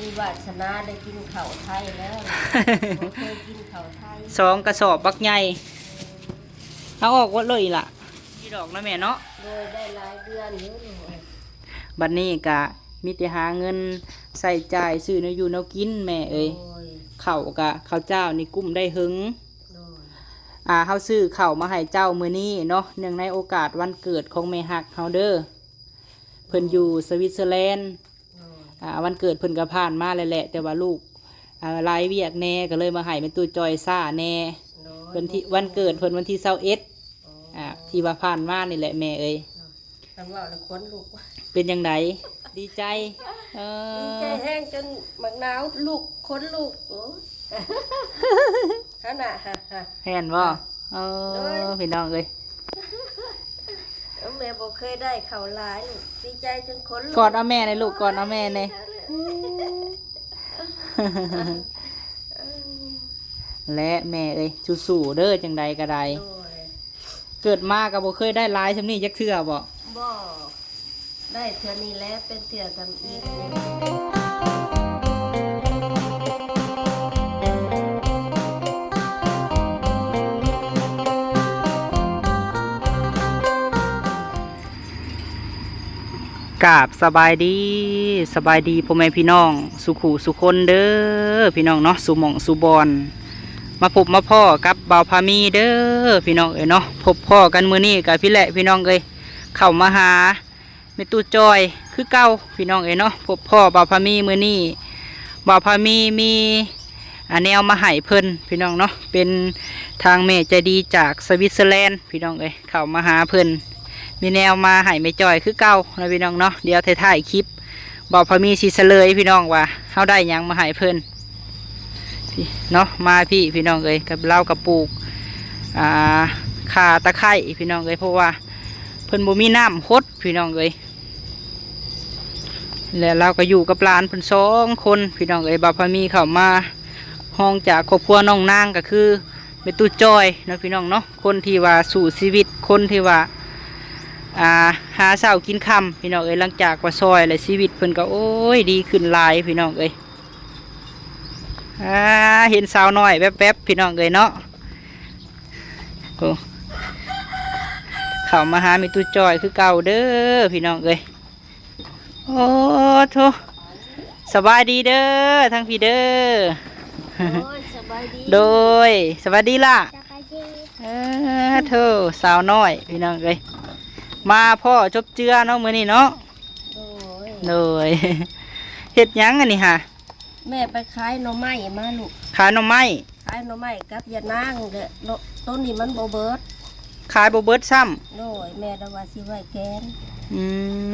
ມີວາສະໜາໄດ້ກິນເຂົ້າໄທແລ້ວ ບໍ່ເຄີຍກິນເຂົ້າໄທ ສອງກະສອບບັກໃຫຍ່ ເອົາອອກໝົດເລີຍລະ ນີ້ດອກເນາະແມ່ເນາະ ໂດຍ ໄດ້ຫຼາຍເດືອນຢູ່ ບັດນີ້ກະມີແຕ່ຫາເງິນໃຊ້ຈ່າຍຊື້ແນວຢູ່ແນວກິນແມ່ເອີຍ ໂດຍ ເຂົ້າກະ ເຂົ້າຈ້າວນີ້ກຸ້ມໄດ້ເຫິງ ໂດຍ ອ່າ ເຮົາຊື້ເຂົ້າມາໃຫ້ເຈົ້າມື້ນີ້ເນາະ ເນື່ອງໃນໂອກາດວັນເກີດຂອງແມ່ຮັກເຮົາເດີ ເພິ່ນຢູ່ສະວິດເຊີແລນ ໂດຍ ອ່າ ວັນເກີດເພິ່ນກໍຜ່ານມາແລ້ວແຫຼະ ແຕ່ວ່າລູກ ອ່າ ຫຼາຍວຽກແດ່ ກໍເລີຍມາໃຫ້ແມ່ຕູ້ຈ້ອຍຊ້າແດ່ ໂດຍ ວັນທີ ວັນເກີດເພິ່ນວັນທີຊາວເອັດ ອໍ ອ່າ ທີ່ວ່າຜ່ານມານີ້ແຫຼະແມ່ເອີຍ ໂດຍ ຄັນເວົ້າແລ້ວຂົນລຸກ ເປັນຈັ່ງໃດ? ດີໃຈ ເອີ ດີໃຈແຮງຈົນໝາກໜາວລຸກ ຂົນລຸກ ໂອ້ຍ ຫັ້ນນະ ແມ່ນບໍ່? ເອີ ໂດຍ ພີ່ນ້ອງເອີຍ ເອີ ແມ່ບໍ່ເຄີຍໄດ້ເຂົ້າຫຼາຍ ດີໃຈຈົນຂົນລຸກ ກອດເອົາແມ່ແດ່ລູກ ກອດເອົາແມ່ແດ່ ແລະແມ່ເອີຍ ສູ້ໆເດີ ຈັ່ງໃດກໍໄດ້ ໂດຍ ເກີດມາກໍບໍ່ເຄີຍໄດ້ຫຼາຍຊ່ຳນີ້ຈັກເທື່ອບໍ່? ບໍ່ ໄດ້ເທື່ອນີ້ແຫຼະ ເປັນເທື່ອທຳອິດ. ກາບສະບາຍດີ ສະບາຍດີພໍ່ແມ່ພີ່ນ້ອງສູ່ຄູ່ສູ່ຄົນເດີ ພີ່ນ້ອງເນາະ ສູ່ໝ່ອງສູ່ບ່ອນ ມາພົບມາພໍ້ກັບບ່າວພາມີເດີ ພີ່ນ້ອງເອີຍເນາະ ພົບພໍ້ກັນມື້ນີ້ກະພີ້ແຫຼະ ພີ່ນ້ອງເອີຍ ເຂົ້າມາຫາ ແມ່ຕູ້ຈ້ອຍຄືເກົ່າ ພີ່ນ້ອງເອີຍເນາະ ພົບພໍ້ບ່າວພາມີມື້ນີ້ ບ່າວພາມີມີ ອ່າ ແນວມາໃຫ້ເພິ່ນ ພີ່ນ້ອງເນາະ ເປັນທາງແມ່ໃຈດີຈາກສະວິດເຊີແລນ ພີ່ນ້ອງເອີຍ ເຂົ້າມາຫາເພິ່ນ ມີແນວມາໃຫ້ແມ່ຈ້ອຍຄືເກົ່າເນາະ ພີ່ນ້ອງເນາະ ດຽວທ້າຍໆຄລິບ ບ່າວພາມີຊິສະເຫຼີຍ ພີ່ນ້ອງ ວ່າເຮົາໄດ້ຫຍັງມາໃຫ້ເພິ່ນ ເນາະ ມາພີ້ ພີ່ນ້ອງເອີຍ ກັບລາວກະປູກ ອ່າ ຂ່າຕະໄຄ ພີ່ນ້ອງເອີຍ ເພາະວ່າເພິ່ນບໍ່ມີນ້ຳຫົດ ພີ່ນ້ອງເອີຍ ແລະລາວກໍຢູ່ກັບຫຼານເພິ່ນສອງຄົນ ພີ່ນ້ອງເອີຍ ບ່າວພາມີເຂົ້າມາຮອງຈາກຄອບຄົວນ້ອງນາງ ກໍຄືແມ່ຕູ້ຈ້ອຍເນາະ ພີ່ນ້ອງເນາະ ຄົນທີ່ວ່າສູ້ຊີວິດ ຄົນທີ່ວ່າ ອ່າ ຫາເຊົ້າກິນຄ່ຳ ພີ່ນ້ອງເອີຍ ຫຼັງຈາກວ່າຊ່ອຍແລ້ວ ຊີວິດເພິ່ນກໍ ໂອ້ຍ ດີຂຶ້ນຫຼາຍ ພີ່ນ້ອງເອີຍ. ອ່າ ເຫັນສາວນ້ອຍແວບໆ ພີ່ນ້ອງເອີຍເນາະ ໂອ້ ເຂົ້າມາຫາແມ່ຕູ້ຈ້ອຍຄືເກົ່າເດີ ພີ່ນ້ອງເອີຍ ໂອ້ໂທ ສະບາຍດີເດີ ທາງພີ້ເດີ ໂດຍ ສະບາຍດີ ໂດຍ ສະບາຍດີລະ ສະບາຍດີ ເອີ ໂທ ສາວນ້ອຍ ພີ່ນ້ອງເອີຍ ມາພໍ້ຈົບເຈືອເນາະ ມື້ນີ້ເນາະ ໂດຍ ໂດຍ ເຮັດຫຍັງອັນນີ້ຫາ? ແມ່ໄປຂາຍໜໍ່ໄມ້ມາລູກ ຂາຍໜໍ່ໄມ້ ຂາຍໜໍ່ໄມ້ກັບຢານາງແຫຼະ ໂຕນີ້ມັນບໍ່ເບິດ ຂາຍບໍ່ເບິດຊ້ຳ ໂດຍ ແມ່ລະວ່າຊິໄວ້ແກງ ອື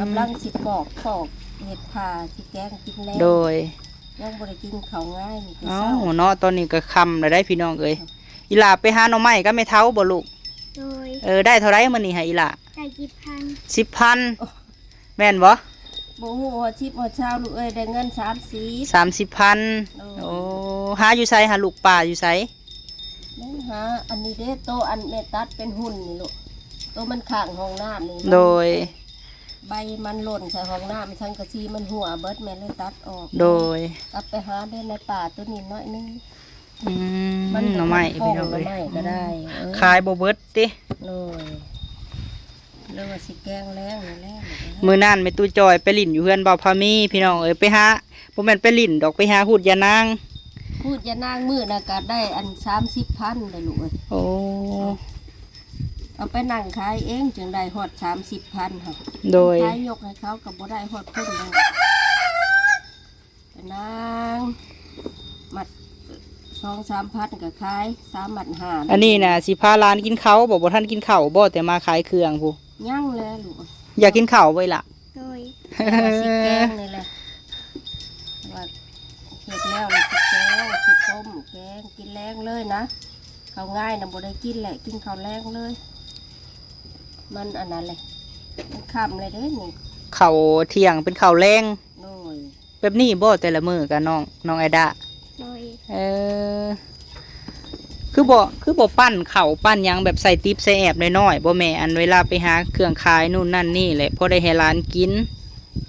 ມ ກຳລັງຊິປອກ ປອກເຮັດຜ້າຊິແກງກິນແລງ ໂດຍ ຍັງບໍ່ໄດ້ກິນເຂົ້າງາຍນີ້ ເອົ້າ ເຊົ້າເນາະ ຕອນນີ້ກໍຄ່ຳແລ້ວໄດ໋ ພີ່ນ້ອງເອີຍ ອີຫຼ້າໄປຫາໜໍ່ໄມ້ກັບແມ່ເຖົ້າບໍ່ລູກ? ໂດຍ ເອີ ໄດ້ເທົ່າໃດມື້ນີ້ຫາອີຫຼ້າ? ໄດ້ສິບພັນ ສິບພັນ ໂອ້ ແມ່ນບໍ່? ບໍ່ຮູ້ຮອດສິບຮອດຊາວລູກເອີຍ ໄດ້ເງິນສາມສິບ ສາມສິບພັນ ໂດຍ ໂອ້ ຫາຢູ່ໃສຫາລູກ ປ່າຢູ່ໃສ? ແມ່ນຫາອັນນີ້ເດ້ ໂຕອັນແມ່ຕັດເປັນຫຸ່ນນີ້ລູກ ໂຕມັນຂ້າງຫ້ອງນ້ຳນີ້ ໂດຍ ໃບມັນຫຼົ່ນໃສ່ຫ້ອງນ້ຳ ສັງກະສີມັນຮົ່ວເບິດ ແມ່ເລີຍຕັດອອກ ໂດຍ ກັບໄປຫາເດ້ໃນປ່າໂຕນີ້ໜ້ອຍໜຶ່ງ ອືມ ມັນໜໍ່ໄມ້ ເປັນ ພີ່ນ້ອງເອີຍ ໜໍ່ໄມ້ກໍໄດ້ ເອີ ຂາຍບໍ່ເບິດຕິ ໂດຍ ຫຼືວ່າຊິແກງແລງນີ້ແຫຼະ ມື້ນັ້ນແມ່ຕູ້ຈ້ອຍໄປຫຼິ້ນຢູ່ເຮືອນບ່າວພາມີ ພີ່ນ້ອງເອີຍ ໄປຫາ ບໍ່ແມ່ນໄປຫຼິ້ນດອກ ໄປຫາຮູດຢານາງ ຮູດຢານາງມື້ນະກະໄດ້ອັນສາມສິບພັນເດ້ລູກເອີຍ ໂອ້ ເອົາໄປນັ່ງຂາຍເອງຈຶ່ງໄດ້ຮອດສາມສິບພັນຫັ້ນ ໂດຍ ຂາຍຍົກໃຫ້ເຂົາກໍບໍ່ໄດ້ຮອດພຸ້ນດອກ ໄປນັ່ງ ມັດສອງສາມພັນກໍຂາຍ ສາມມັດຫ້າ ອັນນີ້ນະ ຊິພາຫຼານກິນເຂົ້າບໍ່? ບໍ່ທັນກິນເຂົ້າບໍ່ ແຕ່ມາຂາຍເຄື່ອງພຸ້ນ? ຍັງແຫຼະລູກ ຢາກກິນເຂົ້າບໍ່ອີ່ຫຼ້າ? ໂດຍ ວ່າຊິແກງນີ້ແຫຼະ ວ່າເຮັດແລ້ວແລ້ວຊິແກງ ຊິຕົ້ມແກງກິນແລງເລີຍນະ ເຂົ້າງາຍນະບໍ່ໄດ້ກິນແຫຼະ ກິນເຂົ້າແລງເລີຍ ມັນອັນນັ້ນແຫຼະ ມັນຄ່ຳແລ້ວເດ້ນີ້ ເຂົ້າທ່ຽງເປັນເຂົ້າແລງ ໂດຍ ແບບນີ້ບໍ່ແຕ່ລະມື້ກະນ້ອງ ນ້ອງໄອດາ? ໂດຍ ເອີ ຄືບໍ່ ຄືບໍ່ປັ້ນເຂົ້າປັ້ນຫຍັງແບບໃສ່ຕິບໃສ່ແອບນ້ອຍໆບໍ່ແມ່? ອັນເວລາໄປຫາເຄື່ອງຂາຍນູ້ນນັ້ນນີ້ແຫຼະ ພໍໄດ້ໃຫ້ຫຼານກິນ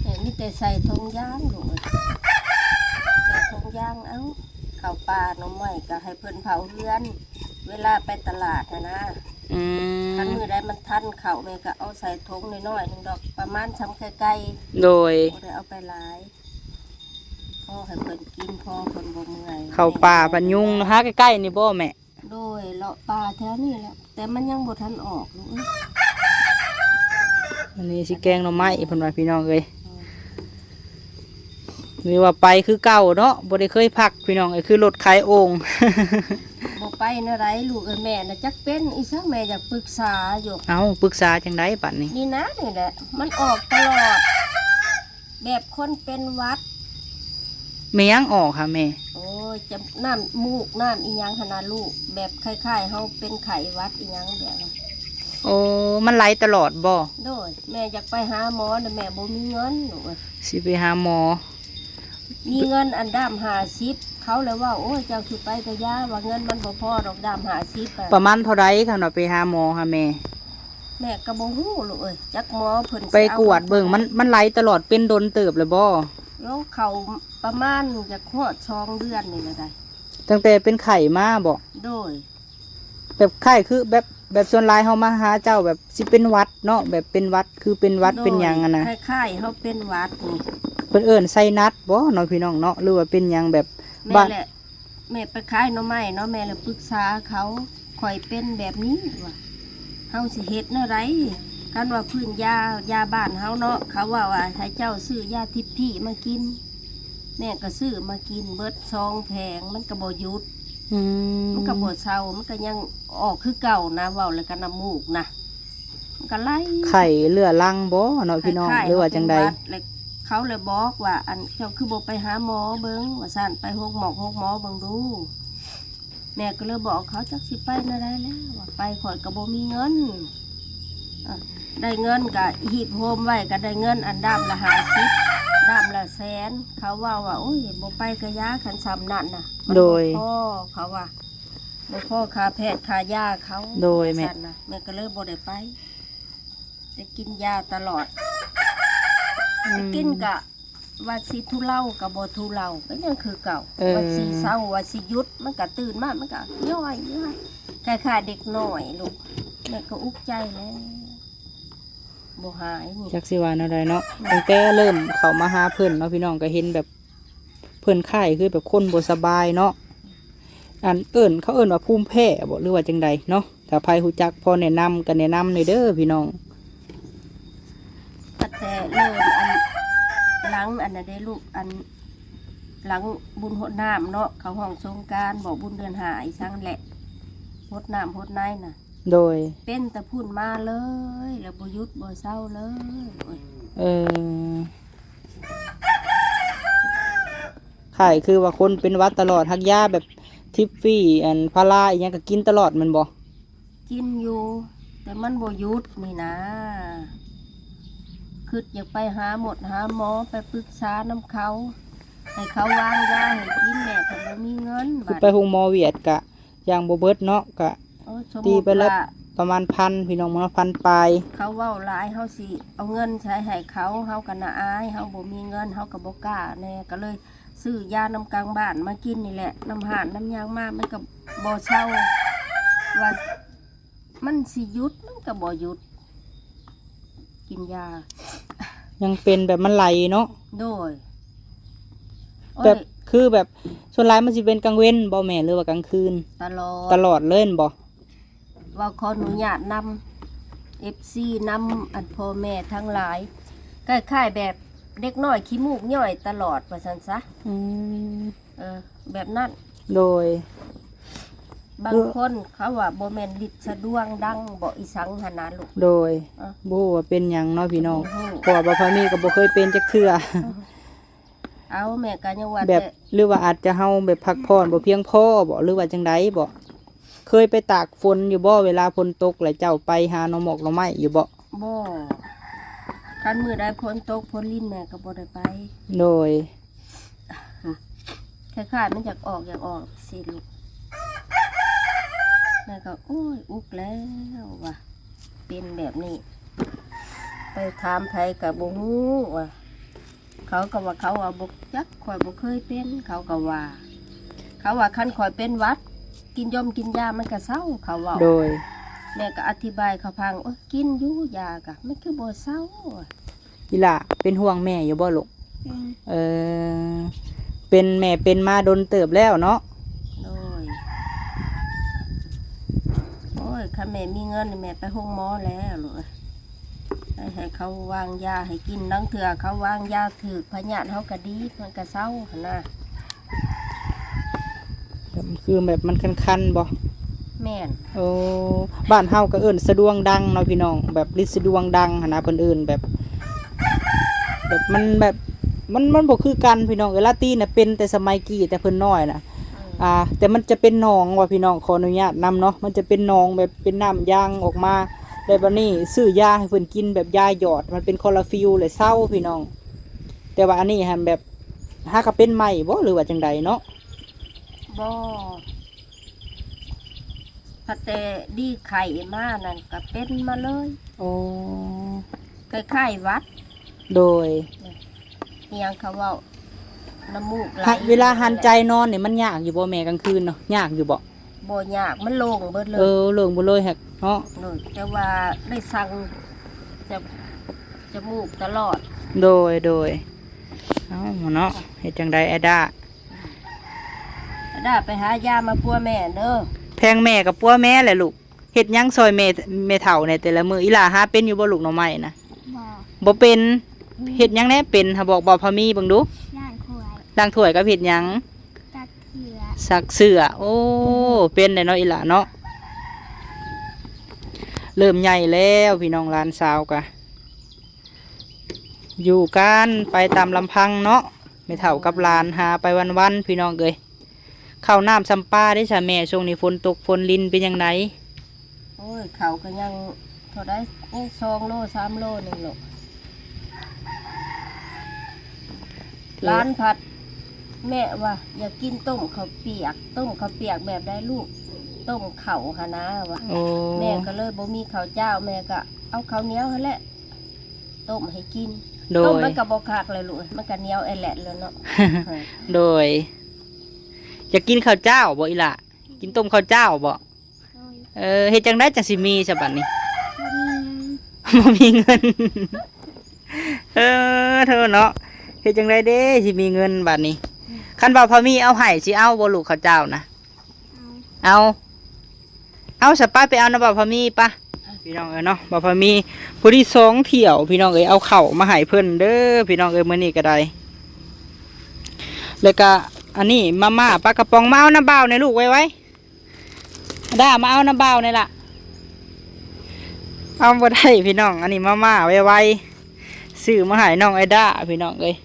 ແມ່ມີແຕ່ໃສ່ຖົງຢາງລູກເອີຍ ເຂົ້າປ່າໜໍ່ໄມ້ກໍໃຫ້ເພິ່ນເຜົາເຮືອນ ເວລາໄປຕະຫຼາດຫັ້ນນະ. ອືມ ຄັນມື້ໃດມັນທັນເຂົ້າ ແມ່ກໍເອົາໃສ່ຖົງນ້ອຍໆໜຶ່ງດອກ ປະມານຊ່ຳໄຂ່ໄກ່ ໂດຍ ບໍ່ໄດ້ເອົາໄປຫຼາຍ ພໍໃຫ້ເພິ່ນກິນ ພໍເພິ່ນບໍ່ເມື່ອຍ. ເຂົ້າປ່າພັນຍຸງເນາະ ຫາໃກ້ໆນີ້ບໍ່ແມ່? ໂດຍ ເລາະປ່າແຖວນີ້ແຫຼະ ແຕ່ມັນຍັງບໍ່ທັນອອກລູກເອີຍ. ອັນນີ້ຊິແກງໜໍ່ໄມ້ເພິ່ນວ່າ ພີ່ນ້ອງເອີຍ. ອືມ ຫຼືວ່າໄປຄືເກົ່າເນາະ ບໍ່ໄດ້ເຄີຍພັກ ພີ່ນ້ອງເອີຍ ຄືລົດຂາຍໂອ່ງ. ບໍ່ໄປແນວໃດລູກເອີຍ ແມ່ນະຈັກເປັນອີ່ຫຍັງ ແມ່ຢາກປຶກສາຢູ່. ເອົ້າ ປຶກສາຈັ່ງໃດບັດນີ້? ນີ້ນະ ນີ້ແຫຼະ ມັນອອກຕະຫຼອດ ແບບຄົນເປັນຫວັດ. ແມ່ນຫຍັງອອກຫະແມ່? ໂອ້ຍ ຈະ ນ້ຳມູກນ້ຳອີ່ຫຍັງຫັ້ນນະລູກ ແບບຄ້າຍໆເຮົາເປັນໄຂ້ຫວັດອີ່ຫຍັງແບບນັ້ນ. ໂອ້ ມັນໄຫຼຕະຫຼອດບໍ່? ໂດຍ ແມ່ຢາກໄປຫາໝໍ ແຕ່ແມ່ບໍ່ມີເງິນລູກເອີຍ ຊິໄປຫາໝໍ. ມີເງິນອັນດ້າມຫ້າສິບ ເຂົາລະເວົ້າ ໂອ້ຍ ເຈົ້າຊິໄປກະຢ່າ ວ່າເງິນມັນບໍ່ພໍດອກ ດ້າມຫ້າສິບອະ. ປະມານເທົ່າໃດຄັນວ່າໄປຫາໝໍຫະແມ່? ແມ່ກໍບໍ່ຮູ້ລູກເອີຍ ຈັກໝໍເພິ່ນ ໄປກວດເບິ່ງ ມັນ ມັນໄຫຼຕະຫຼອດ ເປັນດົນເຕີບແລ້ວບໍ່? ໂອ້ ເຂົ້າປະມານຢາກຮອດສອງເດືອນນີ້ແຫຼະໄດ໋. ຕັ້ງແຕ່ເປັນໄຂ້ມາບໍ່? ໂດຍ ແບບໄຂ້ຄືແບບ ແບບສ່ວນຫຼາຍເຮົາມາຫາເຈົ້າແບບຊິເປັນຫວັດເນາະ ແບບເປັນຫວັດ ຄືເປັນຫວັດ ໂດຍ ເປັນຫຍັງຫັ້ນນະ. ຄ້າຍໆເຮົາເປັນຫວັດນີ້ ເພິ່ນເອີ້ນໄຊນັດບໍ່ເນາະ ພີ່ນ້ອງເນາະ ຫຼືວ່າເປັນຫຍັງແບບ ແມ່ນແຫຼະ ແມ່ໄປຂາຍໜໍ່ໄມ້ເນາະ ແມ່ລະປຶກສາເຂົາ ຂ້ອຍເປັນແບບນີ້ວ່າ ເຮົາຊິເຮັດແນວໃດ? ຄັນວ່າພື້ນຢາ ຢາບ້ານເຮົາເນາະ ເຂົາເວົ້າວ່າໃຫ້ເຈົ້າຊື້ຢາທິບພີມາກິນ ແມ່ກໍຊື້ມາກິນເບິດສອງແຜງ ມັນກໍບໍ່ຢຸດ. ອືມ ມັນກໍບໍ່ເຊົາ ມັນກໍຍັງອອກຄືເກົ່ານະ ເວົ້າແລ້ວກໍນ້ຳມູກນະ ມັນກໍໄຫຼ. ໄຂ້ເລືອລັງບໍ່ເນາະ ພີ່ນ້ອງ ຫຼືວ່າຈັ່ງໃດ? ເຂົາເລີຍບອກວ່າ ອັນ ເຈົ້າຄືບໍ່ໄປຫາໝໍເບິ່ງວ່າຊັ້ນ ໄປໂຮງໝໍໂຮງໝໍເບິ່ງດູ. ແມ່ກໍເລີຍບອກເຂົາ ຈັກຊິໄປແນວໃດແລ້ວ ວ່າໄປຂ້ອຍກໍບໍ່ມີເງິນ ອາ ໄດ້ເງິນກໍຮີບໂຮມໄວ້ ກໍໄດ້ເງິນອັນດ້າມລະຫ້າສິບ ດ້າມລະແສນ ເຂົາເວົ້າວ່າ ໂອ້ຍ ບໍ່ໄປກະຢ່າ ຄັນຊ່ຳນັ້ນນະ ມັນ ໂດຍ ບໍ່ພໍ ເຂົາວ່າ ບໍ່ພໍຄ່າແພດຄ່າຢາເຂົາ ໂດຍ ວ່າຊັ້ນນະ ແມ່ກໍເລີຍບໍ່ໄດ້ໄປ ໄດ້ກິນຢາຕະຫຼອດ ອືມ ໄດ້ກິນກະ ວ່າຊິທຸເລົາກໍບໍ່ທຸເລົາ ກໍຍັງຄືເກົ່າ ເອີ ວ່າຊິເຊົາ ວ່າຊິຢຸດ ມັນກໍຕື່ນມາ ມັນກໍຍ້ອຍຢູ່ ຄ້າຍໆເດັກນ້ອຍລູກ ແມ່ກໍອຸກໃຈແລ້ວ ບໍ່ຫາຍນີ້. ຈັກຊິວ່າແນວໃດເນາະ ແມ່ນ ຕັ້ງແຕ່ເລີ່ມເຂົ້າມາຫາເພິ່ນເນາະ ພີ່ນ້ອງ ກໍເຫັນແບບເພິ່ນຄ້າຍຄືແບບຄົນບໍ່ສະບາຍເນາະ ອັນເອີ້ນ ເຂົາເອີ້ນວ່າພູມແພ້ບໍ່ ຫຼືວ່າຈັ່ງໃດເນາະ? ຖ້າໃຜຮູ້ຈັກພໍແນະນຳກໍແນະນຳແດ່ເດີພີ່ນ້ອງ. ຕັ້ງແຕ່ເລີ່ມອັນ ຫຼັງອັນນັ້ນເດ້ລູກ ອັນ ຫຼັງບຸນຫົດນ້ຳເນາະ ເຂົາຮ້ອງສົງການບໍ ບຸນເດືອນຫ້າອີ່ສັງແຫຼະ ຫົດນ້ຳຫົດໃນນະ ໂດຍ ເປັນແຕ່ພຸ້ນມາເລີຍ ແລ້ວບໍ່ຢຸດບໍ່ເຊົາເລີຍ ເອີ ຄ້າຍຄືວ່າຄົນເປັນຫວັດຕະຫຼອດ ຮັກຢາແບບທິບຟີ ອັນ ພາລາອີ່ຫຍັງກໍກິນຕະຫຼອດແມ່ນບໍ່? ກິນຢູ່ ແຕ່ມັນບໍ່ຢຸດນີ້ນາ ຄິດຢາກໄປຫາໝົດຫາໝໍ ໄປປຶກສານຳເຂົາ ໃຫ້ເຂົາວາງຢາໃຫ້ກິນ ແມ່ກໍບໍ່ມີເງິນ ຄືໄປໂຮງໝໍຫວຽດກະ ຢ່າງບໍ່ເບິດເນາະ ກະ ໂອ້ ສົມມຸດ ຕີໄປແລ້ວ ວ່າ ປະມານພັນ ພີ່ນ້ອງເນາະ ພັນປາຍ ເຂົາເວົ້າຫຼາຍ ເຮົາຊິເອົາເງິນໃສໃຫ້ເຂົາ ເຮົາກໍໜ້າອາຍ ເຮົາບໍ່ມີເງິນ ເຮົາກໍບໍ່ກ້າແດ່ ກໍເລີຍຊື້ຢານຳກາງບ້ານມາກິນນີ້ແຫຼະ ນຳຮ້ານນຳຫຍັງມາ ມັນກໍບໍ່ເຊົາ ວ່າມັນຊິຢຸດ ມັນກໍບໍ່ຢຸດ ກິນຢາ ຍັງເປັນແບບມັນໄຫຼເນາະ ໂດຍ ແບບ ໂອ້ຍ ຄືແບບ ສ່ວນຫຼາຍມັນຊິເປັນກາງເວັນບໍ່ແມ່ ຫຼືວ່າກາງຄືນ? ຕະຫຼອດ ຕະຫຼອດເລີຍແມ່ນບໍ່? ເວົ້າຂໍອະນຸຍາດນຳ ເອັຟຊີ ນຳ ອັນ ພໍ່ແມ່ທັງຫຼາຍ ຄ້າຍໆແບບເດັກນ້ອຍຂີ້ມູກຍ້ອຍຕະຫຼອດວ່າຊັ້ນຊະ ອືມ ເອີ ແບບນັ້ນ ໂດຍ ບາງຄົນເຂົາວ່າບໍ່ແມ່ນລິດສະດວງດັງບໍ ອີ່ສັງຫັ້ນນະລູກ ໂດຍ ເອີ ບໍ່ຮູ້ວ່າເປັນຫຍັງເນາະພີ່ນ້ອງ ບໍ່ຮູ້ ເພາະວ່າບໍ່ຄ່ອຍມີ ກໍບໍ່ເຄີຍເປັນຈັກເທື່ອ ເອົາ ແມ່ກໍຍັງວ່າແບບ ແຕ່ ຫຼືວ່າອາດຈະເຮົາແບບພັກຜ່ອນບໍ່ພຽງພໍບໍ ຫຼືວ່າຈັ່ງໃດບໍ? ເຄີຍໄປຕາກຝົນຢູ່ບໍ່ ເວລາຝົນຕົກ ແລ້ວເຈົ້າໄປຫາໜໍ່ໝອກໜໍ່ໄມ້ຢູ່ບໍ່? ບໍ່ ຄັນມື້ໃດຝົນຕົກຝົນລິນແມ່ກໍບໍ່ໄດ້ໄປ ໂດຍ ຄ້າຍໆມັນຢາກອອກ ຢາກອອກຊີ້ລູກ ແມ່ກໍ ໂອ້ຍ ອຸກແລ້ວວ່າ ເປັນແບບນີ້ ໄປຖາມໃຜກໍບໍ່ຮູ້ວ່າ ເຂົາກໍວ່າ ເຂົາວ່າບໍ່ຈັກ ຂ້ອຍບໍ່ເຄີຍເປັນ ເຂົາກໍວ່າ ເຂົາວ່າຄັນຂ້ອຍເປັນຫວັດ ກິນຢົມກິນຢາມັນກະເຊົາ ເຂົາເວົ້າ. ໂດຍ ແມ່ກໍອະທິບາຍເຂົາຟັງ ໂອ້ຍ ກິນຢູ່ຢາກະ ມັນຄືບໍ່ເຊົາ. ອີ່ຫຼ້າເປັນຫ່ວງແມ່ຢູ່ບໍ່ລູກ? ເປັນ. ເອີ ເປັນ ແມ່ເປັນມາດົນເຕີບແລ້ວເນາະ? ໂດຍ. ໂອ້ຍ ຄັນແມ່ມີເງິນນີ້ແມ່ໄປໂຮງໝໍແລ້ວລູກເອີຍ ໃຫ້ ໃຫ້ເຂົາວາງຢາໃຫ້ກິນ. ລາງເທື່ອເຂົາວາງຢາຖືກພະຍາດເຮົາກະດີ ມັນກະເຊົາຫັ້ນນະ. ແບບ ຄືແບບມັນຄັນໆບໍ່? ແມ່ນ. ໂອ້ ບ້ານເຮົາກໍເອີ້ນສະດວງດັງເນາະພີ່ນ້ອງ ແບບລິດສະດວງດັງຫັ້ນນະ ເພິ່ນເອີ້ນແບບ ແບບມັນແບບ ມັນ ມັນບໍ່ຄືກັນພີ່ນ້ອງເອີຍ. ລາຕີນນະເປັນແຕ່ສະໄໝກີ້ ແຕ່ເພິ່ນນ້ອຍນະ ອືມ ອ່າ ແຕ່ມັນຈະເປັນໜອງວ່າພີ່ນ້ອງ ຂໍອະນຸຍາດນຳເນາະ ມັນຈະເປັນໜອງແບບເປັນນ້ຳຢາງອອກມາ ແລ້ວບາດນີ້ຊື້ຢາໃຫ້ເພິ່ນກິນແບບຢາຢອດ ມັນເປັນຄໍລາຟິວ ແລ້ວເຊົາພີ່ນ້ອງ. ແຕ່ວ່າອັນນີ້ຫັ້ນແບບ ຫາກະເປັນໃໝ່ບໍ່ ຫຼືວ່າຈັ່ງໃດເນາະ? ບໍ່ ພັດແຕ່ດີໄຂ້ມານັ້ນກະເປັນມາເລີຍ. ໂອ້ ຄ້າຍໆຫວັດ. ໂດຍ. ອີ່ຫຍັງເຂົາເວົ້າ ນ້ຳມູກໄຫຼ. ເວລາຫັນໃຈນອນນີ້ມັນຍາກຢູ່ບໍ່ແມ່ ກາງຄືນເນາະ ຍາກຢູ່ບໍ່? ບໍ່ຍາກ ມັນໂລ່ງເບິດເລີຍ. ເອີ ໂລ່ງເບິດເລີຍແຮກເນາະ. ໂດຍ ແຕ່ວ່າໄດ້ສັ່ງຈະ ຈະມູກຕະຫຼອດ. ໂດຍ ໂດຍ. ເອົາເນາະ ເຮັດຈັ່ງໃດແອດາ? ແອດາໄປຫາຢາມາປົວແມ່ເດີ. ແພງແມ່ກໍປົວແມ່ແຫຼະລູກ. ເຮັດຫຍັງຊ່ອຍແມ່ ແມ່ເຖົ້າແດ່ແຕ່ລະມື້? ອີ່ຫຼ້າຫາເປັນຢູ່ບໍ່ລູກໜໍ່ໄມ້ນະ? ບໍ່ ບໍ່ເປັນ. ອືມ ເຮັດຫຍັງແດ່ເປັນ ຫາບອກບ່າວພາມີເບິ່ງດູ. ລ້າງຖ້ວຍ ລ້າງຖ້ວຍກັບເຮັດຫຍັງ? ຊັກເສື້ອ ຊັກເສື້ອ. ໂອ້ ເປັນແດ່ເນາະອີ່ຫຼ້າເນາະ. ເລີ່ມໃຫຍ່ແລ້ວພີ່ນ້ອງ ຫຼານສາວກະ ຢູ່ກັນໄປຕາມລຳພັງເນາະ ແມ່ເຖົ້າກັບຫຼານຫາໄປວັນໆ ພີ່ນ້ອງເອີຍ. ເຂົ້ານ້ຳຊຳປາເດ້ຊະແມ່ ຊ່ວງນີ້ຝົນຕົກຝົນລິນເປັນຈັ່ງໃດ? ໂອ້ຍ ເຂົ້າກໍຍັງເທົ່າໃດ ຍັງສອງໂລສາມໂລໜຶ່ງໂລ. ຫຼານພັດ ແມ່ວ່າຢາກກິນຕົ້ມເຂົ້າປຽກ. ຕົ້ມເຂົ້າປຽກແບບໃດລູກ? ຕົ້ມເຂົ້າຫັ້ນນາວ່າ. ໂອ້ ແມ່ກໍເລີຍບໍ່ມີເຂົ້າຈ້າວ ແມ່ກໍເອົາເຂົ້າໜຽວຫັ້ນແຫຼະ ຕົ້ມໃຫ້ກິນ. ໂດຍ. ຕົ້ມມັນກໍບໍ່ຄັກແລ້ວລູກ ມັນກໍໜຽວແອແລດແລ້ວເນາະ. ໂດຍ. ຢາກກິນເຂົ້າຈ້າວບໍ່ອີ່ຫຼ້າ? ກິນຕົ້ມເຂົ້າຈ້າວບໍ່? ໂດຍ. ເອີ ເຮັດຈັ່ງໃດຈັ່ງຊິມີຊະບັດນີ້? ບໍ່ມີເງິນ ບໍ່ມີເງິນ. ເອີ ໂທເນາະ ເຮັດຈັ່ງໃດເດ້ຊິມີເງິນບັດນີ້? ອືມ ຄັນບ່າວພາມີເອົາໃຫ້ ຊິເອົາບໍ່ລູກເຂົ້າຈ້າວນະ? ເອົາ ເອົາ ເອົາຊະ ໄປ ໄປເອົານຳບ່າວພາມີປະ. ພີ່ນ້ອງເອີຍເນາະ ບ່າວພາມີ ພໍດີສອງຖ້ຽວພີ່ນ້ອງເອີຍ ເອົາເຂົ້າມາໃຫ້ເພິ່ນເດີພີ່ນ້ອງເອີຍ ມື້ນີ້ກໍໄດ້. ແລ້ວກະອັນນີ້ມາມ່າປາກະປ໋ອງ ມາເອົານຳບ່າວແດ່ລູກ ໄວໆ. ດາ ມາເອົານຳບ່າວແດ່ລະ. ເອົາບໍ່ໄດ້ພີ່ນ້ອງ ອັນນີ້ມາມ່າໄວໆ ຊື້ມາໃຫ້ນ້ອງໄອດ້າພີ່ນ້ອງເອີຍ.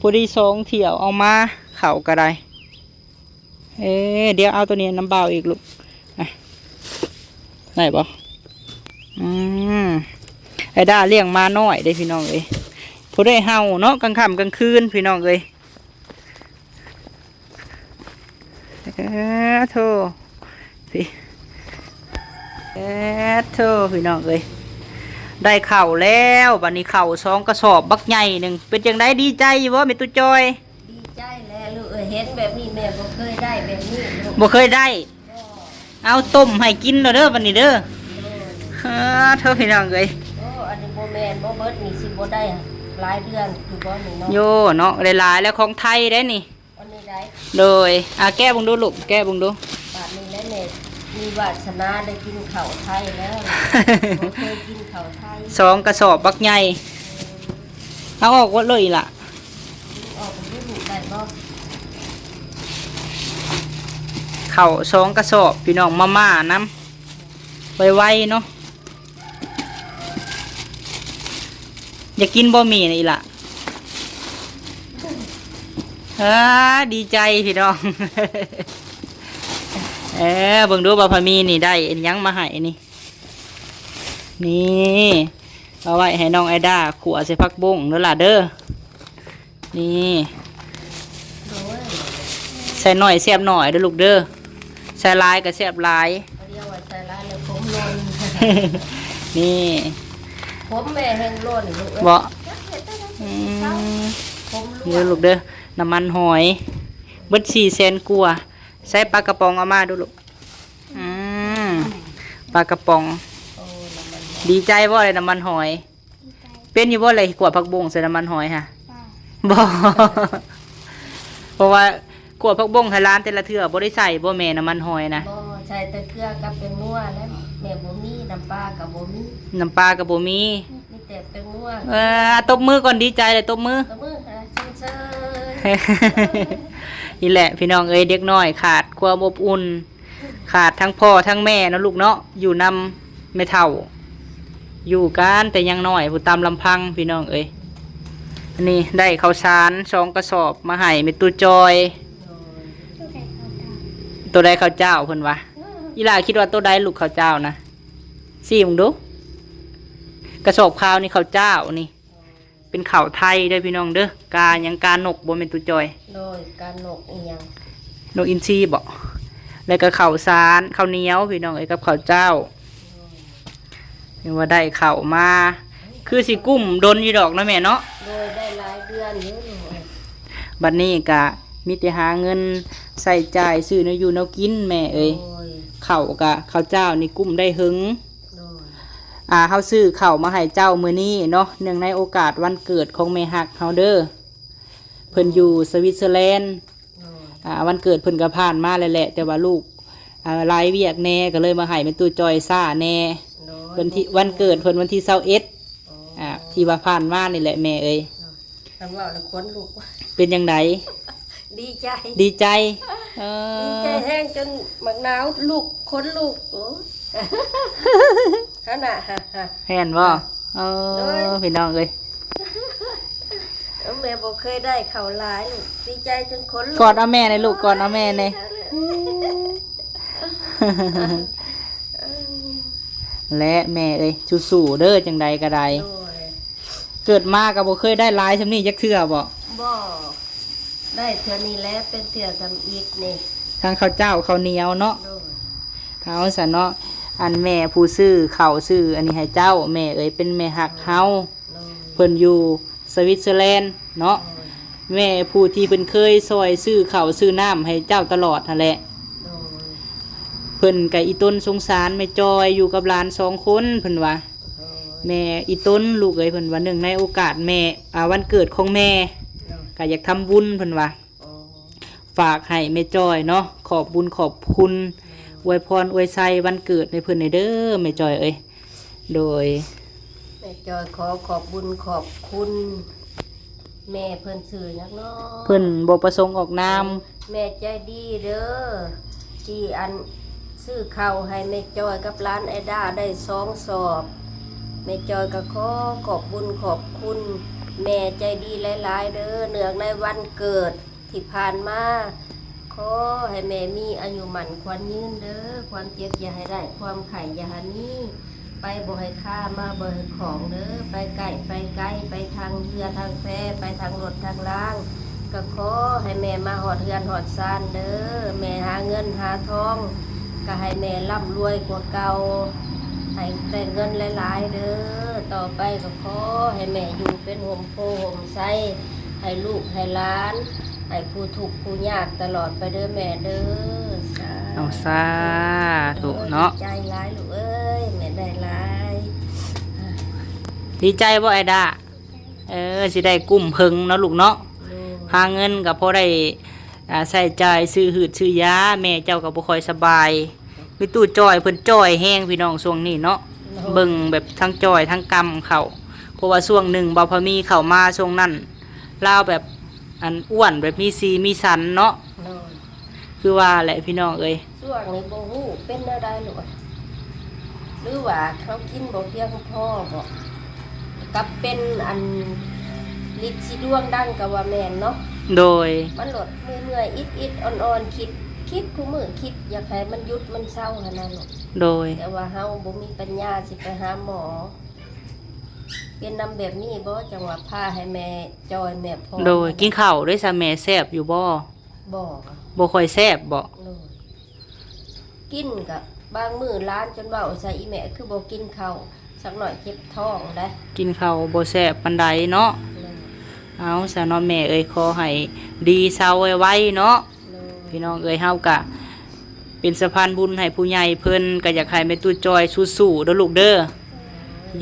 ພໍດີສອງຖ້ຽວເອົາມາ ເຂົ້າກໍໄດ້. ເອີ ດຽວເອົາໂຕນີ້ນຳບ່າວອີກລູກ ໄດ້ບໍ່? ອືມ ໄອດ້າລ້ຽງໝານ້ອຍເດ້ພີ່ນ້ອງເອີຍ ຜູ້ໃດເຫົ່າເນາະ ກາງຄ່ຳກາງຄືນພີ່ນ້ອງເອີຍ. ເອີ ໂທ ພີ່ ເອີ ໂທ ພີ່ນ້ອງເອີຍ ໄດ້ເຂົ້າແລ້ວ ບັດນີ້ເຂົ້າສອງກະສອບບັກໃຫຍ່ໜຶ່ງ. ເປັນຈັ່ງໃດ ດີໃຈຢູ່ບໍ່ແມ່ຕູ້ຈອຍ? ດີໃຈແຫຼະລູກເອີຍ ເຫັນແບບນີ້ແມ່ບໍ່ເຄີຍໄດ້ແບບນີ້ລູກ ບໍ່ເຄີຍໄດ້. ເອົາຕົ້ມໃຫ້ກິນໂລດເດີບັດນີ້ເດີ. ໂດຍ. ເອີ ໂທ ພີ່ນ້ອງເອີຍ ໂອ້ ອັນນີ້ບໍ່ແມ່ນບໍ່ເບິດນີ້ ຊິບໍ່ໄດ້ຫຼາຍເດືອນຢູ່ບໍ່ນີ້ເນາະ? ໂຍເນາະ ໄດ້ຫຼາຍແລ້ວ ຂອງໄທເດ້ນີ້. ອັນນີ້ໄດ້. ໂດຍ. ອ່າ ແກະເບິ່ງດູລູກ ແກະເບິ່ງດູ. ບາດນີ້ແຫຼະແມ່ມີວາສະໜາໄດ້ກິນເຂົ້າໄທແລ້ວ ບໍ່ເຄີຍກິນເຂົ້າໄທ. ສອງກະສອບບັກໃຫຍ່ ເອົາອອກເບິດເລີຍລະ. ອອກເບິ່ງດູລູກ ໄດ້ບໍ່? ເຂົ້າສອງກະສອບພີ່ນ້ອງ ມາມ່ານຳ ໄວໆເນາະ. ຢາກກິນບໍ່ໝີ່ນະອີ່ຫຼ້າ? ເອີ ດີໃຈພີ່ນ້ອງ. ເອີ ເບິ່ງດູບ່າວພາມີນີ້ໄດ້ອີ່ຫຍັງມາໃຫ້ນີ້. ນີ້ ເອົາໄວ້ໃຫ້ນ້ອງໄອດ້າຂົ້ວໃສ່ຜັກບົ້ງເດີຫຼ້າເດີ. ນີ້ ໂດຍ ໃສ່ໜ້ອຍແຊບໜ້ອຍເດີລູກເດີ ໃສ່ຫຼາຍກໍແຊບຫຼາຍ. ເຂົາເອີ້ນວ່າໃສ່ຫຼາຍແລ້ວຜົມຫຼົ່ນ. ນີ້ ຜົມແມ່ແຮ່ງຫຼົ່ນລູກເອີຍ ບໍ່? ຈັກເຮັດຈັ່ງໃດ ອືມ ຜົມລ່ວງ. ນີ້ລູກເດີ ນ້ຳມັນຫອຍ ເບິດສີ່ແສນກວ່າ. ໃສ່ປາກະປ໋ອງເອົາມາດູລູກ. ອືມ ປາກະປ໋ອງ. ໂອ້ ນ້ຳມັນຫອຍ. ດີໃຈບໍ່ໄດ້ນ້ຳມັນຫອຍ? ດີໃຈ. ເປັນຢູ່ບໍ່ລະ ຂົ້ວຜັກບົ້ງໃສ່ນ້ຳມັນຫອຍຫະ? ບໍ່. ບໍ່ ເພາະວ່າຂົ້ວຜັກບົ້ງໃຫ້ຫຼານແຕ່ລະເທື່ອບໍ່ໄດ້ໃສ່ບໍ່ແມ່ ນ້ຳມັນຫອຍນະ? ບໍ່ ໃສ່ແຕ່ເກືອກັບແປ້ງນົວແຫຼະ ແມ່ບໍ່ມີ ນ້ຳປາກໍບໍ່ມີ. ນ້ຳປາກໍບໍ່ມີ. ມີແຕ່ແປ້ງນົວ. ເອີ ຕົບມືກ່ອນ ດີໃຈແລ້ວຕົບມື. ຕົບມື ເອີ ຊົມເຊີຍ. ນີ້ແຫຼະພີ່ນ້ອງເອີຍ ເດັກນ້ອຍຂາດຄວາມອົບອຸ່ນ ຂາດທັງພໍ່ທັງແມ່ເນາະລູກເນາະ ຢູ່ນຳແມ່ເຖົ້າ ຢູ່ກັນແຕ່ຍັງນ້ອຍພຸ້ນຕາມລຳພັງພີ່ນ້ອງເອີຍ. ອັນນີ້ໄດ້ເຂົ້າສານສອງກະສອບມາໃຫ້ແມ່ຕູ້ຈອຍ. ໂຕໃດເຂົ້າເຈົ້າເພິ່ນວ່າ. ອີ່ຫຼ້າຄິດວ່າໂຕໃດລູກເຂົ້າເຈົ້ານະ? ຊີ້ເບິ່ງດູ. ກະສອບຂາວນີ້ເຂົ້າເຈົ້ານີ້. ເປັນເຂົ້າໄທເດີພີ່ນ້ອງເດີ. ກາຫຍັງ ການົກບໍ່ແມ່ນຕູ້ຈອຍ? ໂດຍ ການົກອີ່ຫຍັງ ນົກອິນຊີບໍ? ແລ້ວກໍເຂົ້າສານ ເຂົ້າໜຽວພີ່ນ້ອງເອີຍ ກັບເຂົ້າເຈົ້າ. ໂດຍ ເຫັນວ່າໄດ້ເຂົ້າມາ ຄືຊິກຸ້ມດົນຢູ່ດອກເນາະແມ່ເນາະ. ໂດຍ ໄດ້ຫຼາຍເດືອນຢູ່. ບັດນີ້ກະມີແຕ່ຫາເງິນໃຊ້ຈ່າຍຊື້ແນວຢູ່ແນວກິນແມ່ເອີຍ. ໂດຍ ເຂົ້າກະ ເຂົ້າເຈົ້ານີ້ກຸ້ມໄດ້ເຖິງ. ໂດຍ ອ່າ ເຮົາຊື້ເຂົ້າມາໃຫ້ເຈົ້າມື້ນີ້ເນາະ ເນື່ອງໃນໂອກາດວັນເກີດຂອງແມ່ຮັກເຮົາເດີ. ເພິ່ນຢູ່ສະວິດເຊີແລນ. ໂດຍ ອ່າ ວັນເກີດເພິ່ນກໍຜ່ານມາແລ້ວແຫຼະ ແຕ່ວ່າລູກ ອ່າ ຫຼາຍວຽກແດ່ ກໍເລີຍມາໃຫ້ແມ່ຕູ້ຈອຍຊ້າແດ່. ໂດຍ ວັນທີ ວັນເກີດເພິ່ນວັນທີຊາວເອັດ. ອໍ ອ່າ ທີ່ວ່າຜ່ານມານີ້ແຫຼະແມ່ເອີຍ. ໂດຍ ຄັນເວົ້າແລ້ວຂົນລຸກ. ເປັນຈັ່ງໃດ? ດີໃຈ ດີໃຈ. ເອີ ດີໃຈແຮງຈົນໝາກນາວລຸກ ຂົນລຸກ. ໂອ້ ຫັ້ນນະ. ແມ່ນບໍ່? ເອີ ໂດຍ ພີ່ນ້ອງເອີຍ ເອີ ແມ່ບໍ່ເຄີຍໄດ້ເຂົ້າຫຼາຍ ດີໃຈຈົນຂົນລຸກ. ກອດເອົາແມ່ແດ່ລູກ ກອດເອົາແມ່ແດ່. ແລະແມ່ເອີຍ ສູ້ໆເດີ ຈັ່ງໃດກໍໄດ້. ໂດຍ ເກີດມາກໍບໍ່ເຄີຍໄດ້ຫຼາຍຊ່ຳນີ້ຈັກເທື່ອບໍ? ບໍ່ ໄດ້ເທື່ອນີ້ແຫຼະ ເປັນເທື່ອທຳອິດນີ້ ທັງເຂົ້າເຈົ້າເຂົ້າໜຽວເນາະ. ໂດຍ ເອົາຊະເນາະ ອັນແມ່ຜູ້ຊື້ເຂົ້າຊື້ອັນນີ້ໃຫ້ເຈົ້າ ແມ່ເອີຍ ເປັນແມ່ຮັກເຮົາ. ໂດຍ ເພິ່ນຢູ່ສະວິດເຊີແລນເນາະ. ໂດຍ ແມ່ຜູ້ທີ່ເພິ່ນເຄີຍຊ່ອຍຊື້ເຂົ້າຊື້ນ້ຳໃຫ້ເຈົ້າຕະຫຼອດຫັ້ນແຫຼະ. ໂດຍ ເພິ່ນກະອີຕົນສົງສານແມ່ຈອຍ ຢູ່ກັບຫຼານສອງຄົນ ເພິ່ນວ່າ. ໂດຍ ແມ່ອີຕົນລູກເອີຍ ເພິ່ນວ່າ ເນື່ອງໃນໂອກາດແມ່ ອ່າ ວັນເກີດຂອງແມ່ ໂດຍ ກະຢາກທຳບຸນ ເພິ່ນວ່າ. ອໍ ຝາກໃຫ້ແມ່ຈອຍເນາະ ຂອບບຸນຂອບຄຸນ ໂດຍ ອວຍພອນອວຍໄຊວັນເກີດໃຫ້ເພິ່ນແດ່ເດີແມ່ຈອຍເອີຍ. ໂດຍ ແມ່ຈອຍຂໍຂອບບຸນຂອບຄຸນ ແມ່ເພິ່ນຊື່ຫຍັງເນາະ? ເພິ່ນບໍ່ປະສົງອອກນາມ. ແມ່ໃຈດີເດີ ທີ່ອັນຊື້ເຂົ້າໃຫ້ແມ່ຈອຍກັບຫຼານໄອດ້າໄດ້ສອງສອບ. ແມ່ຈອຍກໍຂໍຂອບບຸນຂອບຄຸນ ແມ່ໃຈດີຫຼາຍໆເດີ ເນື່ອງໃນວັນເກີດ ທີ່ຜ່ານມາ ຂໍໃຫ້ແມ່ມີອາຍຸໝັ້ນຂວັນຍືນເດີ ຄວາມເຈັບຢ່າໃຫ້ໄດ້ ຄວາມໄຂ້ຢ່າໃຫ້ມີ ໄປບໍ່ໃຫ້ຄາ ມາບໍ່ໃຫ້ຂອງເດີ ໄປໃກ້ໄປໄກ ໄປທາງເຮືອທາງແພ ໄປທາງລົດທາງລາງ ກໍຂໍໃຫ້ແມ່ມາຮອດເຮືອນຮອດຊານເດີ ແມ່ຫາເງິນຫາທອງ ກໍໃຫ້ແມ່ລ່ຳລວຍກວ່າເກົ່າ ໃຫ້ໄດ້ເງິນຫຼາຍໆເດີ ຕໍ່ໄປກໍຂໍໃຫ້ແມ່ຢູ່ເປັນຮົ່ມໂພຮົ່ມໄຊ ໃຫ້ລູກໃຫ້ຫຼານ ໃຫ້ຜູ້ທຸກຜູ້ຍາກຕະຫຼອດໄປເດີແມ່ເດີ ສາ ເອົາ ສາທຸເນາະ. ດີໃຈຫຼາຍລູກເອີຍ ແມ່ໄດ້ຫຼາຍ. ດີໃຈບໍ່ໄອດ້າ? ເອີ ຊິໄດ້ກຸ້ມເພິ່ງເນາະລູກເນາະ. ໂດຍ ຫາເງິນກໍພໍໄດ້ ອ່າ ໃຊ້ຈ່າຍຊື້ຫືດຊື້ຢາ ແມ່ເຈົ້າກໍບໍ່ຄ່ອຍສະບາຍ. ມີຕູ້ຈ່ອຍ ເພິ່ນຈ່ອຍແຮງພີ່ນ້ອງຊ່ວງນີ້ເນາະ. ໂດຍ ເບິ່ງແບບທັງຈ່ອຍທັງກຳເຂົ້າ ເພາະວ່າຊ່ວງໜຶ່ງບ່າວພາມີເຂົ້າມາ ຊ່ວງນັ້ນລາວແບບ ອັນ ອ້ວນ ແບບມີສີມີສັນເນາະ. ໂດຍ ຄືວ່າແຫຼະພີ່ນ້ອງເອີຍ ຊ່ວງນີ້ບໍ່ຮູ້ເປັນແນວໃດລູກ ຫຼືວ່າເຮົາກິນບໍ່ພຽງພໍບໍ ກັບເປັນອັນລິດສີດວງດັງກໍວ່າແມ່ນເນາະ. ໂດຍ ມັນໂລດເມື່ອຍໆອິດໆອ່ອນໆ ຄິດ ຄິດຄູ່ມື້ ຄິດຢາກໃຫ້ມັນຢຸດມັນເຊົາຫັ້ນນະລູກ. ໂດຍ ແຕ່ວ່າເຮົາບໍ່ມີປັນຍາຊິໄປຫາໝໍ. ເປັນນຳແບບນີ້ບໍ ຈັ່ງວ່າພາໃຫ້ແມ່ຈ່ອຍແມ່ພອນ. ໂດຍ ກິນເຂົ້າໄດ້ຊະແມ່ ແຊບຢູ່ບໍ? ບໍ່ ບໍ່ຄ່ອຍແຊບບໍ? ໂດຍ ກິນກະບາງມື້ຫຼານຈົນເວົ້າໃສ່ອີ່ແມ່ ຄືບໍ່ກິນເຂົ້າ ສັກໜ້ອຍເຈັບທ້ອງໄດ໋. ກິນເຂົ້າບໍ່ແຊບປານໃດເນາະ. ໂດຍ ເອົາຊະເນາະແມ່ເອີຍ ຂໍໃຫ້ດີເຊົາໄວໆເນາະ. ພີ່ນ້ອງເອີຍ ເຮົາກະເປັນສະພານບຸນໃຫ້ຜູ້ໃຫຍ່ເພິ່ນ ກະຢາກໃຫ້ແມ່ຕູ້ຈ້ອຍສູ້ໆເດີລູກເດີ.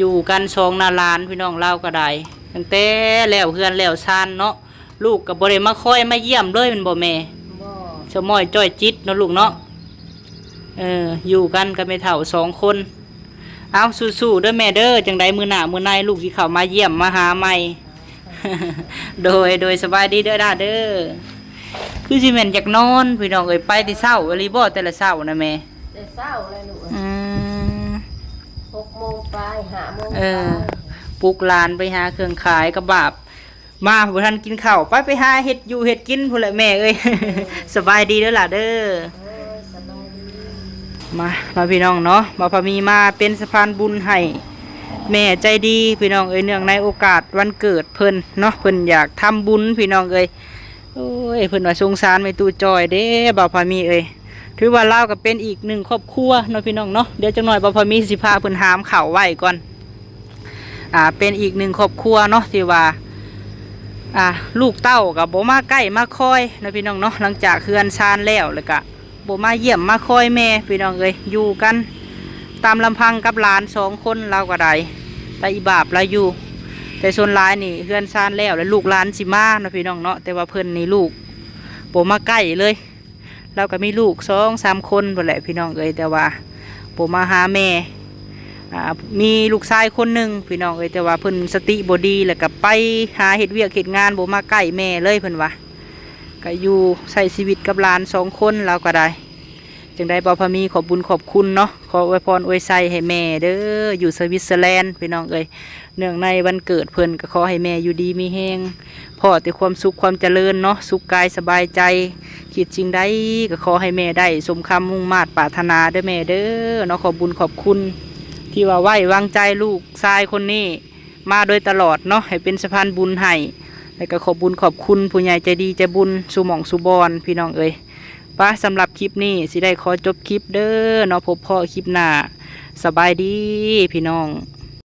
ຢູ່ກັນສອງໜ້າຫຼານ ພີ່ນ້ອງ ລາວກະໄດ້ ຕັ້ງແຕ່ແລ້ວເຮືອນແລ້ວຊານເນາະ. ລູກກະບໍ່ໄດ້ມາຄອຍມາຢ້ຽມເລີຍແມ່ນບໍ່ແມ່? ບໍ່. ສະໝ້ອຍຈ້ອຍຈິດເນາະລູກເນາະ. ເອີ ຢູ່ກັນກັບແມ່ເຖົ້າສອງຄົນ. ເອົາ ສູ້ໆເດີແມ່ເດີ. ຈັ່ງໃດມື້ໜ້າມື້ໃນລູກຊິເຂົ້າມາຢ້ຽມມາຫາໃໝ່. ໂດຍ ໂດຍ ສະບາຍດີເດີຫຼ້າເດີ. ຄືຊິແມ່ນຢາກນອນພີ່ນ້ອງເອີຍ. ໄປແຕ່ເຊົ້າອີ່ຫຼີບໍ່ ແຕ່ລະເຊົ້ານະແມ່? ແຕ່ເຊົ້າແລ້ວລູກ. ອືມ ຫົກໂມງປາຍ ຫ້າໂມງ ເອີ ປາຍ ປຸກຫຼານໄປຫາເຄື່ອງຂາຍກະບາບ ມາບໍ່ທັນກິນເຂົ້າ ໄປ ໄປຫາເຮັດຢູ່ເຮັດກິນພຸ້ນແຫຼະແມ່ເອີຍ. ເອີ ສະບາຍດີເດີຫຼ້າເດີ. ໂອ້ຍ ສະບາຍດີ. ມາ ມາພີ່ນ້ອງເນາະ ບ່າວພາມີມາເປັນສະພານບຸນໃຫ້ແມ່ໃຈດີພີ່ນ້ອງເອີຍ ເນື່ອງໃນໂອກາດວັນເກີດເພິ່ນເນາະ ເພິ່ນຢາກທຳບຸນພີ່ນ້ອງເອີຍ. ໂອ້ຍ ເພິ່ນວ່າສົງສານແມ່ຕູ້ຈ້ອຍເດ້ ບ່າວພາມີເອີຍ. ຖືວ່າລາວກະເປັນອີກໜຶ່ງຄອບຄົວເນາະພີ່ນ້ອງເນາະ. ດຽວຈັກໜ້ອຍບ່າວພາມີຊິພາເພິ່ນຫາມເຂົ້າໄວ້ກ່ອນ. ອ່າ ເປັນອີກໜຶ່ງຄອບຄົວເນາະ ທີ່ວ່າ ອ່າ ລູກເຕົ້າກະບໍ່ມາໃກ້ມາຄອຍເນາະພີ່ນ້ອງເນາະ. ຫຼັງຈາກເຮືອນຊານແລ້ວ ແລ້ວກະບໍ່ມາຢ້ຽມມາຄອຍແມ່ພີ່ນ້ອງເອີຍ. ຢູ່ກັນຕາມລຳພັງກັບຫຼານສອງຄົນ ລາວກະໄດ້ ແຕ່ອີບາບລາວຢູ່. ແຕ່ສ່ວນຫຼາຍນີ້ເຮືອນຊານແລ້ວ ແລ້ວລູກຫຼານຊິມາເນາະພີ່ນ້ອງເນາະ. ແຕ່ວ່າເພິ່ນນີ້ລູກບໍ່ມາໃກ້ເລີຍ. ລາວກະມີລູກສອງສາມຄົນພຸ້ນແຫຼະພີ່ນ້ອງເອີຍ ແຕ່ວ່າບໍ່ມາຫາແມ່. ອ່າ ມີລູກຊາຍຄົນໜຶ່ງພີ່ນ້ອງເອີຍ ແຕ່ວ່າເພິ່ນສະຕິບໍ່ດີ ແລ້ວກະໄປຫາເຮັດວຽກເຮັດງານ ບໍ່ມາໃກ້ແມ່ເລີຍເພິ່ນວ່າ. ກະຢູ່ໃຊ້ຊີວິດກັບຫຼານສອງຄົນ ລາວກະໄດ້. ຈັ່ງໃດບ່າວພາມີຂອບບຸນຂອບຄຸນເນາະ ຂໍອວຍພອນອວຍໄຊໃຫ້ແມ່ເດີ ຢູ່ສະວິດເຊີແລນພີ່ນ້ອງເອີຍ. ເນື່ອງໃນວັນເກີດເພິ່ນ ກະຂໍໃຫ້ແມ່ຢູ່ດີມີແຮງ ພໍ້ແຕ່ຄວາມສຸກຄວາມຈະເລີນເນາະ ສຸກກາຍສະບາຍໃຈ. ຄິດສິ່ງໃດກະຂໍໃຫ້ແມ່ໄດ້ສົມຄຳມຸ່ງມາດປາດຖະໜາເດີແມ່ເດີເນາະ. ຂອບບຸນຂອບຄຸນທີ່ວ່າໄວ້ວາງໃຈລູກຊາຍຄົນນີ້ມາໂດຍຕະຫຼອດເນາະ ໃຫ້ເປັນສະພານບຸນໃຫ້. ແລ້ວກະຂອບບຸນຂອບຄຸນຜູ້ໃຫຍ່ໃຈດີໃຈບຸນສູ່ໝ່ອງສູ່ບ່ອນພີ່ນ້ອງເອີຍ. ປະ ສຳລັບຄລິບນີ້ຊິໄດ້ຂໍຈົບຄລິບເດີເນາະ ພົບພໍ້ຄລິບໜ້າ. ສະບາຍດີພີ່ນ້ອງ.